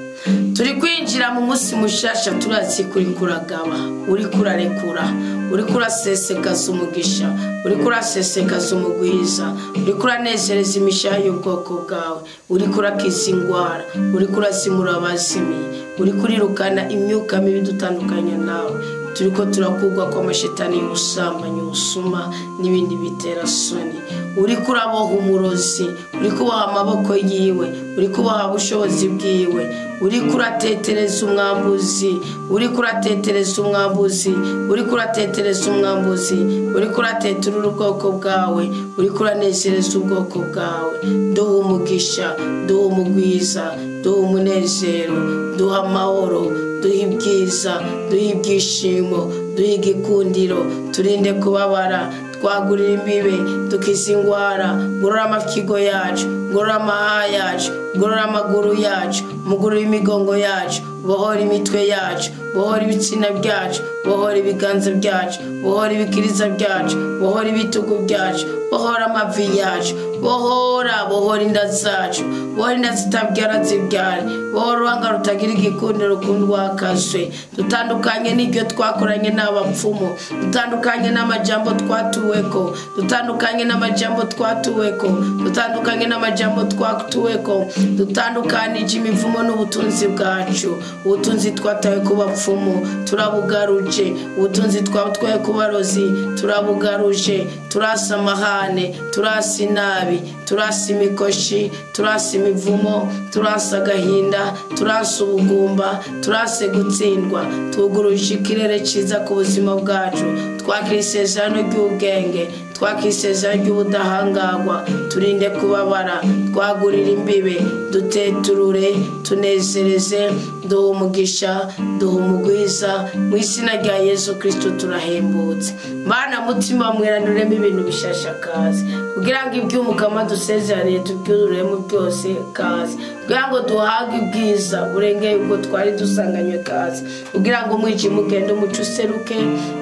Turi kwinjira mu munsi mushasha, turazi kuri kuragaba, uri kurarekura, uri kurasesekaza umugisha, uri kurasesekaza umugwiza, uri kuranezereza imishaha y'ubwoko bwawe, uri kurakiza ingwara, uri kurazimura abazimiye, uri kurirukana imyuka mibi dutandukanya nawe. Turiko turakugwa kwa mashetani y'ubusambanyi, ubusuma n'ibindi bitera soni. Uri kuraboha umurozi, uri kuboha amaboko yiwe, uri kuboha ubushobozi bwiwe, uri kuratetereza umwambuzi, uri kuratetereza umwambuzi, uri kuratetereza umwambuzi, uri kurateturura ubwoko bwawe, uri kuranezereza ubwoko bwawe. Duha umugisha, duha umugwiza, duha umunezero, duha amahoro, duha ibyiza, duha ibyishimo, duha igikundiro, turinde kubabara, twagurira imbibe, dukiza ingwara, ngorora amafigo yacu, ngorora amaha yacu, ngorora amaguru yacu, mugurura imigongo yacu, bohora imitwe yacu, bohora ibitsina byacu, bohora ibiganza byacu, bohora ibikiriza byacu, bohora ibitugu byacu, bohora amavi yacu, bohora bohora inda zacu, bohora inda zitabyara zibyare, bohora uruhanga rutagira igikundiro rukundwakazwe. Dutandukanye n'ibyo twakoranye n'abapfumu, dutandukanye n'amajambo twatuweko, dutandukanye n'amajambo twatuweko, dutandukanye n'amajambo twatuweko, dutandukanije imivumo n'ubutunzi bwacu. Ubutunzi twatawe ku bapfumu turabugaruje, ubutunzi twatwaye ku barozi turabugaruje. Turasa amahane, turasa inabi, turasa imikoshi, turasa imivumo, turasa agahinda, turasa ubugumba, turase gutsindwa. Tuguruje ikirere cyiza ku buzima bwacu, twakira isezerano ry'ubwenge, twakira isezerano ry'ubudahangarwa. Turinde kubabara, twagurira imbibe, duteturure, tunezereze, duha umugisha, duha umugwiza, mu izina rya Yesu Kristo turahembutse. Mana mutima mwiranuremo ibintu bishasha kazi, kugira ngo iby'umukama dusezeraniye tubyuzuremo byose kazi, kugira ngo duhabwe ibwiza burengeye ubwo twari dusanganywe kazi, kugira ngo umwijima ugende umuco useruke,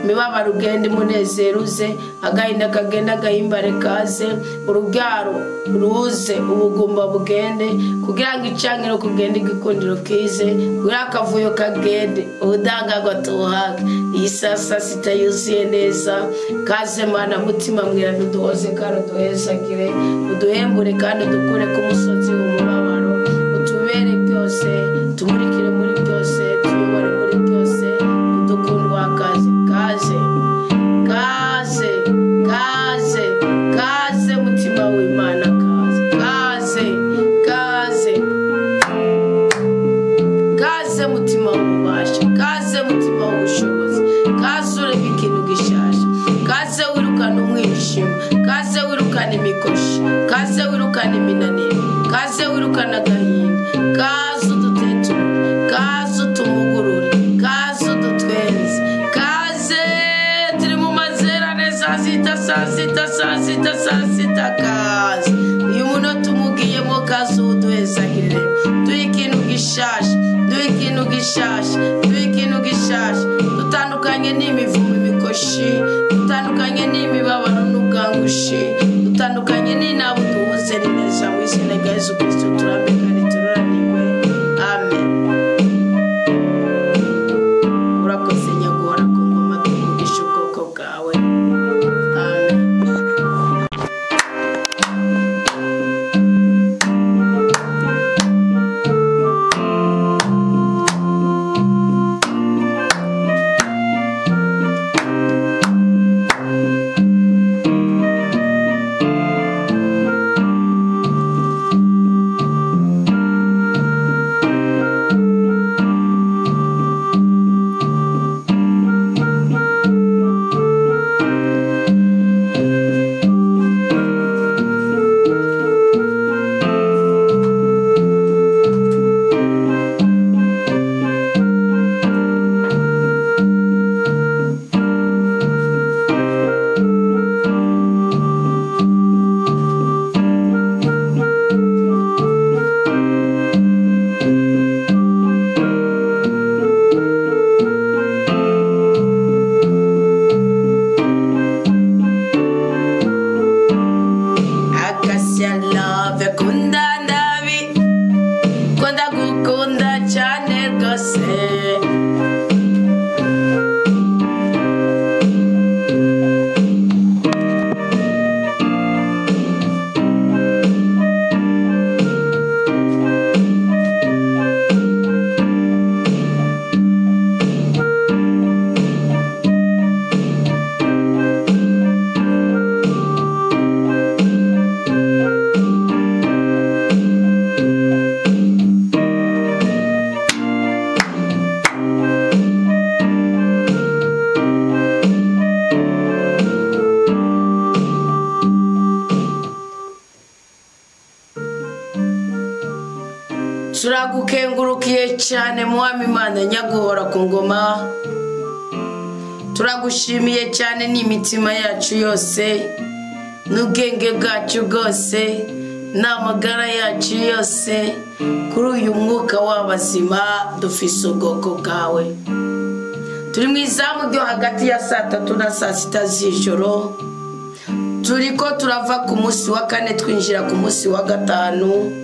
imibabaro ugende umunezero uze, agahinda kagende agahimbare kaze, urubyaro ruze ubugumba bugende, kugira ngo icangiro kugende igikundiro kize, kugira akavuyo kagende ubudahangarwa tubuhabwe. Iyi saa sita yuzuye neza kaze. Mana mutima mwirana uduhoze kandi uduhezagire, uduhembure kandi udukure ku musozi w'umubabaro, utubere byose, tumurikire muri byose, tuyobore muri byose, udukundwa kaze, kaze, kaze, kaze, kaze mutima w'Imana, kaze, kaze, kaze, kaze mutima w'ububasha, kaze mutima w'ubushobozi, kaze urebe ikintu gishasha, kaze wirukana umwijima, kaze wirukana imikoshi, kaze wirukana iminaniro, kaze wirukana agahinda, kaze uduteture, kaze utumugurure, kaze udutwenze, kaze turi mu mazerane saa sita, saa sita, saa sita, saa sita, kaze uyu munota umugiyemo, kaze uduhezagirire, duhe ikintu gishasha, duhe ikintu gishasha, duhe ikintu gishasha. Dutandukanye n'imivumo imikoshi, dutandukanye n'imibabaro n'ubwangushi, dutandukanye n'inabo duhuze neza mu izina rya Yesu Kristo turambe kandi tururanirwe. Amen. Urakoze nyaguhora ku ngoma, duhumugisha ubwoko bwawe. Amen. Turagukengurukiye cyane Mwami Imana nyaguhora ku ngoma. Turagushimiye cyane n'imitima yacu yose, n'ubwenge bwacu bwose, n'amagara yacu yose. Kuri uyu mwuka w'abazima dufise ubwoko bwawe. Turi mu izamu ryo hagati ya saa 3 na saa 6 z'ijoro. Turiko turava ku munsi wa kane twinjira ku munsi wa gatanu.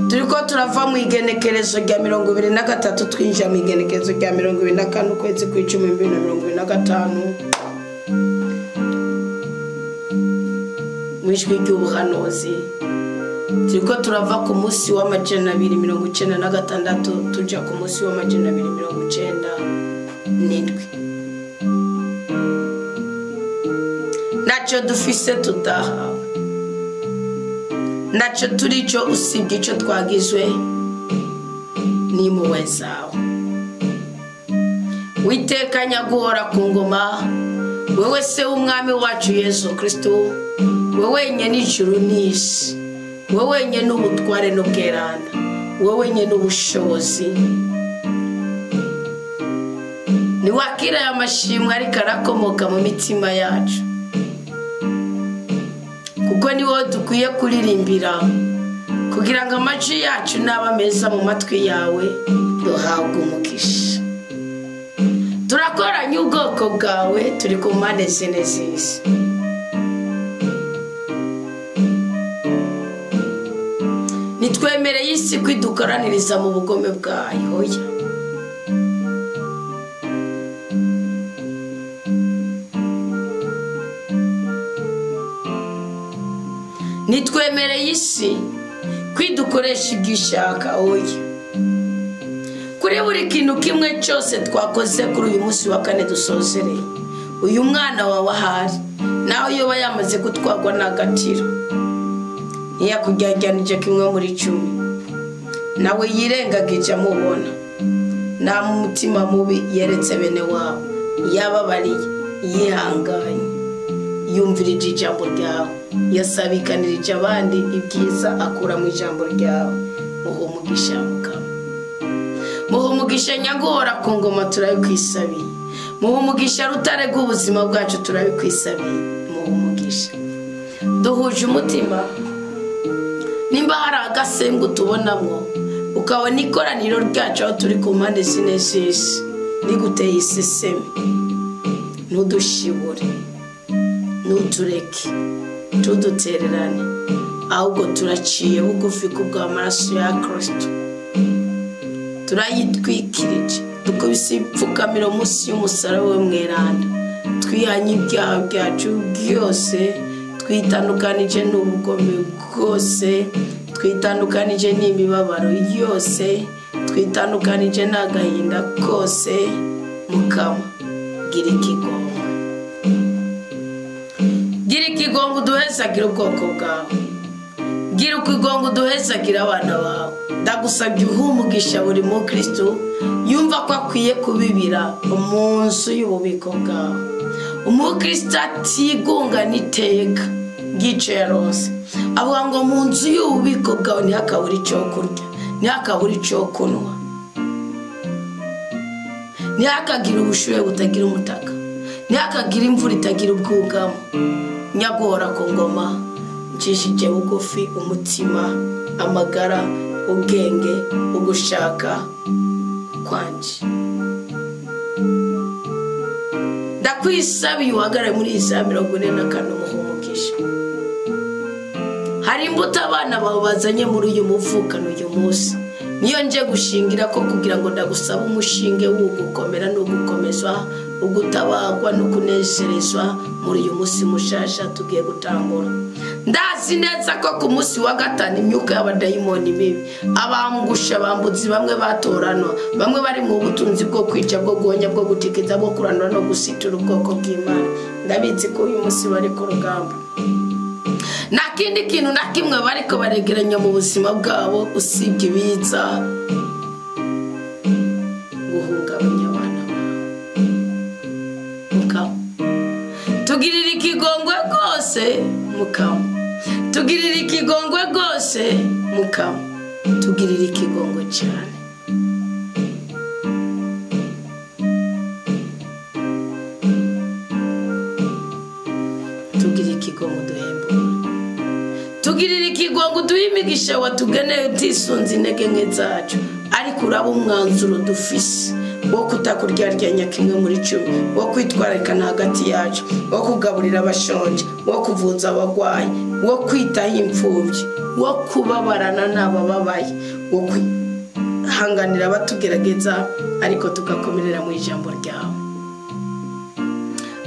Turiko turava mu igenekerezo rya 23 twinjira mu igenekerezo rya 24 ukwezi kw'icumi 2025. Mu ijwi ry'ubuhanuzi turiko turava ku munsi wa 296 tuja ku munsi wa 297. Ntacyo dufise tudahawe, ntacyo turi cyo usibye icyo twagizwe n'impuhwe zawe. Witeka nyaguhora ku ngoma, wewe se w'umwami wacu Yesu Kristo, wewe wenyine ijuru n'isi, wewe wenyine ubutware n'ubweranda, wewe wenyine ubushobozi. Niwakira aya mashimwe ariko arakomoka mu mitima yacu, kuko ni wowe dukwiye kuririmbira kugira ngo amajwi yacu naba meza mu matwi yawe, duhabwe umugisha. Turakoranye ubwoko bwawe, turi ku mpande zine z'isi. Nitwemereye isi kwidukoraniriza mu bugome bwayo. Oya, nitwemereye isi kwidukoresha ibyo ishaka. Oya, kuri buri kintu kimwe cyose twakoze kuri uyu munsi wa kane dusozereye, uyu mwana wawe ahari nawe yoba yamaze gutwarwa n'agatiro, ntiyakujyajyanije kimwe muri 10, nawe yirengagije amubona. Nta mutima mubi yeretse bene wabo, yababariye, yihanganye, yumvirije ijambo ryawe, yasabikanirije abandi ibyiza akura mu ijambo ryawe. Muhe umugisha Mukama, muhe umugisha nyaguhora ku ngoma, turabikwisabiye. Muhe umugisha rutare rw'ubuzima bwacu, turabikwisabiye. Muhe umugisha duhuje umutima. Nimba hari agasengu tubonamwo, ukabona ikoraniro ryacu aho turi ku mpande zine z'isi riguteye iseseme, ntudushibure, ntutureke, tudutererane, ahubwo turaciye bugufi kubw'amaraso ya Kristo. Turayitwikirije, dukubise ipfukamiro munsi y'umusaraba we mweranda, twihanye ibyaha byacu byose, twitandukanije n'ubugome bwose, twitandukanije n'imibabaro yose, twitandukanije n'agahinda kose. Mukama, gira ikigongwe, gira ikigongwe uduhezagira ubwoko bwawe, gira ikigongwe uduhezagira abana bawe. Ndagusabye uhe umugisha buri mukristo yumva ko akwiye kubibira mu nzu y'ububiko bwawe. Umukristo atigunga n'iteka ry'icyo yaronse, avuga ngo mu nzu y'ububiko bwawe ntihakabure icyo kurya, ntihakabure icyo kunywa, ntihakagire ubushyuhe butagira umutaka, ntihakagire imvura itagira ubwugamo. Nyaguhora ku ngoma, ncishije bugufi umutima, amagara, ubwenge, ugushaka kwanje. Ndakwisabiye uhagarare muri Yesaya 44 umuhe umugisha. Hari imbuto abana bawe bazanye muri uyu muvukano uyu munsi, niyo nje gushingira ko kugira ngo ndagusaba umushinge w'ugukomera n'ugukomezwa, ugutabagwa no kunezerezwa muri uyu munsi mushasha tugiye gutangura. Ndazi neza ko ku munsi wa gatanu imyuka y'abadayimoni mibi, abangusha, abambuzi bamwe batoranwa, bamwe bari mu butunzi bwo kwica, bwo guhonya, bwo gutikiza, bwo kurandura no gusitura ubwoko bw'Imana. Ndabizi ko uyu munsi bari ku rugamba, nta kindi kintu na kimwe bariko baregeranya mu buzima bwabo usibye ibiza guhungabanya abana bawe. Mukama, tugirire ikigongwe rwose. Mukama, tugirire ikigongwe rwose. Mukama, Tugirire ikigongo cyane. Tugirire ikigongo duhembure. Tugirire ikigongo duhe imigisha watugeneye utisunze intege nke zacu, ariko uraba umwanzuro dufise wo kutakuryaryanya kimwe muri 10, wo kwitwararikana hagati yacu, wo kugaburira abashonje, wo kuvuza abagwayi, wo kwitaho imfubyi, wo kubabarana n'abababaye, wo kwihanganira abatugerageza, ariko tugakomerera mu ijambo ryawe.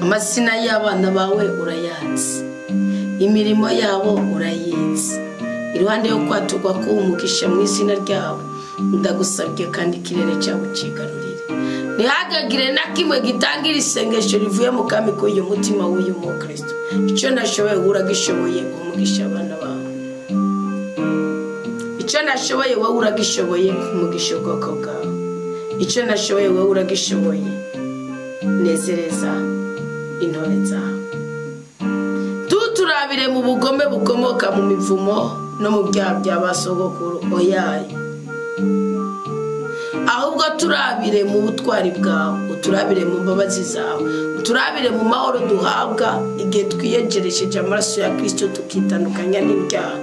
Amazina y'abana bawe urayazi, imirimo yabo urayizi. Iruhande yo kwaturwa k'umugisha mu izina ryawe, ndagusabye kandi ikirere cyawe ukigarurire. Ntihagagire na kimwe gitangira isengesho rivuye mu kami k'uyu mutima w'uyu mukristo. Icyo nashoboye uragishoboye, umugisha abana bawe. Icyo nashoboye wowe uragishoboye, umugisha ubwoko bwawe. Icyo nashoboye wowe uragishoboye, nezereza intore zawe. Tuturabire mu bugome bukomoka mu mivumo no mu byaha bya basogokuru, oyaye. Ahubwo turabire mu butwari bwawe, uturabire mu mbabazi zawe, uturabire mu mahoro duhabwa igihe twiyegeresheje amaraso ya Kristo tukitandukanya n'ibyaha.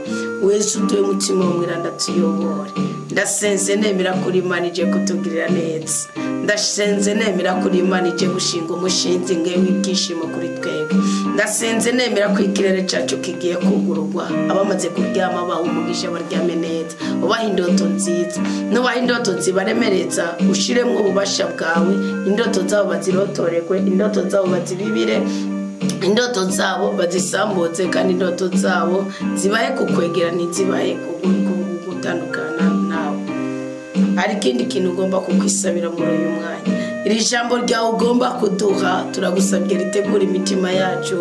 Wese uduhe umutima w'umwiranda tuyobore. Ndasenze nemera kuri Imana ije kutugirira neza. Ndasenze nemera kuri Imana ije gushinga umushinzi nge w'ibyishimo kuri twebwe. Ndasenze nemera ko ikirere cyacu kigiye kugururwa, abamaze kuryama baha umugisha baryame neza, ubaha indoto nziza, nubaha indoto zibaremeretsa, ushiremwo ububasha bwawe, indoto zabo bazirotoregwe, indoto zabo bazibibire, indoto zabo bazisambutse, kandi indoto zabo zibahe kukwegera ntizibahe gutandukana nawe. Hari ikindi kintu ugomba kukwisabira muri uyu mwanya. Iri jambo ryawe ugomba kuduha, turagusabye ritegura imitima yacu,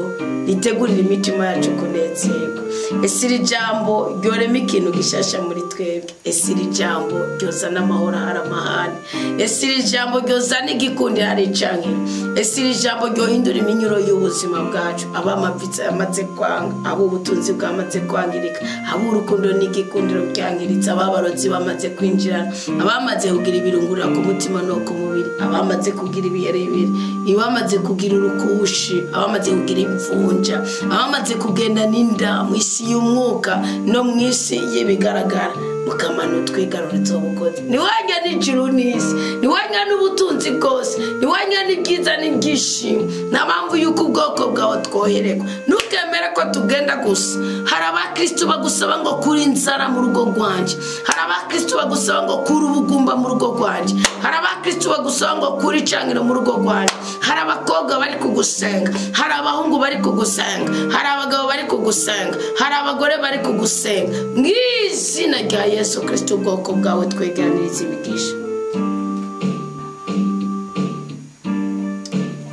ritegurira imitima yacu kunezerwa. Ese iri jambo ryorema ikintu gishasha muri twebwe? Ese iri jambo ryozana amahoro hari amahane? Ese iri jambo ryozana igikundi hari icankiro? Ese iri jambo ryohindura iminyuro y'ubuzima bwacu? Abamavitse amaze kwanga, abo ubutunzi bwamaze kwangirika, abo urukundo n'igikundiro byangiritse, ababarozi bamaze kwinjirana, abamaze kugira ibirungurira ku mutima no ku mubiri, abamaze kugira ibiherebere, abamaze kugira urukushi, abamaze kugira imvunja, abamaze kugenda n'inda mu isi y'umwuka no mu isi y'ibigaragara. Mukamano twigaruriza ubukozi. Niwanya n'ijuru n'isi, niwanya n'ubutunzi bwose, niwanya n'ibyiza n'ibyishimo. Nta mpamvu y'uko ubwoko bwawe twohererwa. Ntukemere ko tugenda gusa. Hari abakristo bagusaba ngo kuri inzara mu rugo rwanje, hari abakristo bagusaba ngo kuri ubugumba mu rugo rwanje, hari abakristo bagusaba ngo kuri icangiro mu rugo rwanje, hari abakobwa bari kugusenga, hari abahungu bari kugusenga, hari abagabo bari kugusenga, hari abagore bari kugusenga. Mu izina rya Yesu Kristo ubwoko bwawe twegeraniriza imigisha.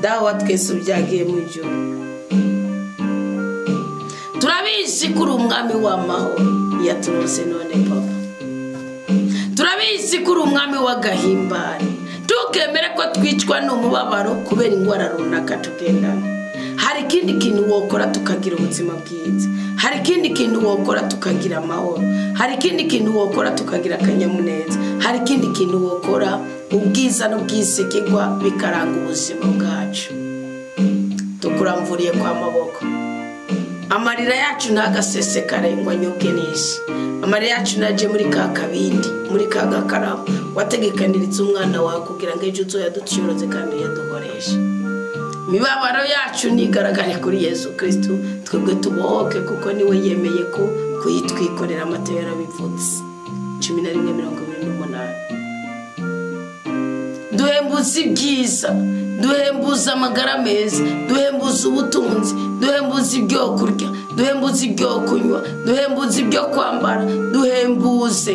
Dawa twese ubyagiye mu ijuru, turabizi ko uri umwami w'amahoro yaturose none papa. Turabizi ko uri umwami w'agahimbare. Tukemere ko twicwa n'umubabaro kubera ingwara runaka tugendana. Hari ikindi kintu wokora tukagira ubuzima bwiza. Hari ikindi kintu wokora tukagira amahoro. Hari ikindi kintu wokora tukagira akanyamuneza. Hari ikindi kintu wokora ubwiza n'ubwisigirwa bikaranga ubuzima bwacu. Tukuramvuriye kwa maboko. Amarira yacu ntagasesekare ngo anyobwe n'isi. Amarira yacu naje muri ka kabindi, muri ka gakaramu wategekaniritse umwana wawe kugira ngo ejo uzoyaducyoroze kandi uyaduhoreshe. Imibabaro yacu nigaragare kuri Yesu Kristo, twebwe tubohoke kuko niwe yemeye ko kuyitwikorera. Amatayo yarabivutse 11:28. Duhembuze ibyiza, duhembuze amagara meza, duhembuze ubutunzi, duhembuze ibyo kurya, duhembuze ibyo kunywa, duhembuze ibyo kwambara, duhembuze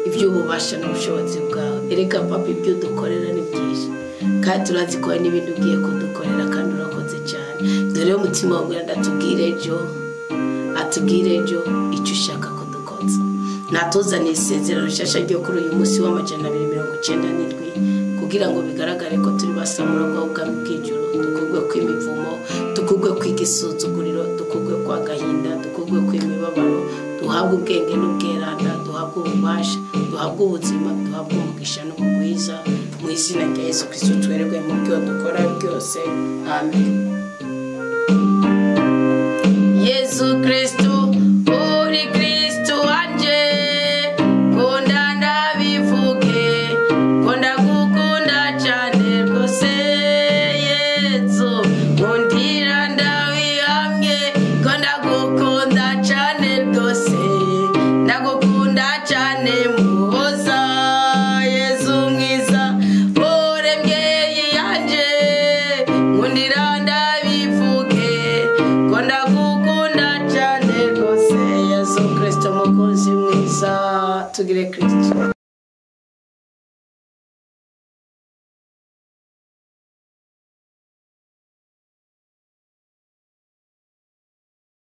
iby'ububasha n'ubushobozi bwawe. Erega papa, ibyo dukorera ni byinshi, kandi turazi ko hari n'ibindi ugiye kudukorera, kandi urakoze cyane. Dore umutima wawe ndatubwire ejo, atubwire ejo icyo ushaka kudukoza. Natuzaniye isezerano rishasha ryo kuri uyu munsi wa 297 Kugira ngo bigaragare ko turi basamura bw'ubwami bw'ijuru, dukugwe kw'imivumo, dukugwe kw'igisuzuguriro, dukugwe kw'agahinda, dukugwe kw'imibabaro, duhabwe ubwenge n'ubweranda, duhabwe ububasha, duhabwe ubuzima, duhabwe umugisha n'ubugwiza, mu izina rya Yesu Kristo twererwe mu byo dukora byose. Amen. Yesu Kristo, uri Kristo wanje, kunda ndabivuge, kunda gukunda cyane rwose. Yesu nkundira ndabihamye, kunda gukunda cyane rwose, ndagukunda cyane muhoza. Yesu mwiza, uremye yanje, nkundira ndabivuge, kunda gukunda cyane rwose. Yesu Kristo mukunzi mwiza, tugire Kristo.